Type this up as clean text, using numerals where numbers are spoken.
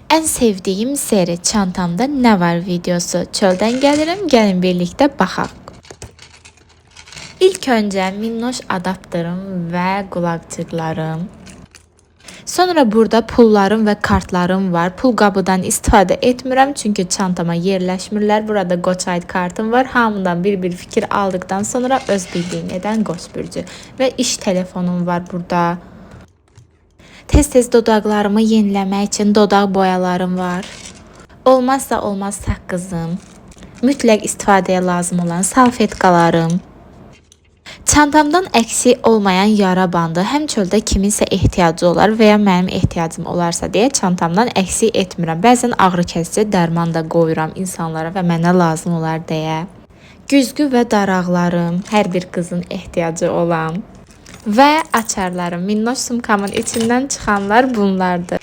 En sevdiğim seri çantamda ne var videosu. Çöldən gəlirəm, gəlin birlikdə baxaq. İlk öncə minnoş adaptörüm və qulaqcıqlarım. Sonra burada pullarım və kartlarım var. Pul qabıdan istifadə etmirəm çünki çantama yerləşmirlər. Burada Qoçayt kartım var. Hamıdan bir-bir fikir aldıqdan sonra öz bildiyin edən Qoç bürcü və iş telefonum var burada. Tez-tez dodaqlarımı yeniləmək üçün dodaq boyalarım var. Olmazsa olmaz saqqızım. Mütləq istifadəyə lazım olan salfetkalarım. Çantamdan əksik olmayan yara bandı həm çöldə kiminsə ehtiyacı olar və ya mənim ehtiyacım olarsa deyə çantamdan əksik etmirəm. Bəzən ağrı kəsici dərman da qoyuram insanlara və mənə lazım olar deyə. Güzgü və daraqlarım, hər bir qızın ehtiyacı olan və açarlarım. Minnoş sumkamın içindən çıxanlar bunlardır.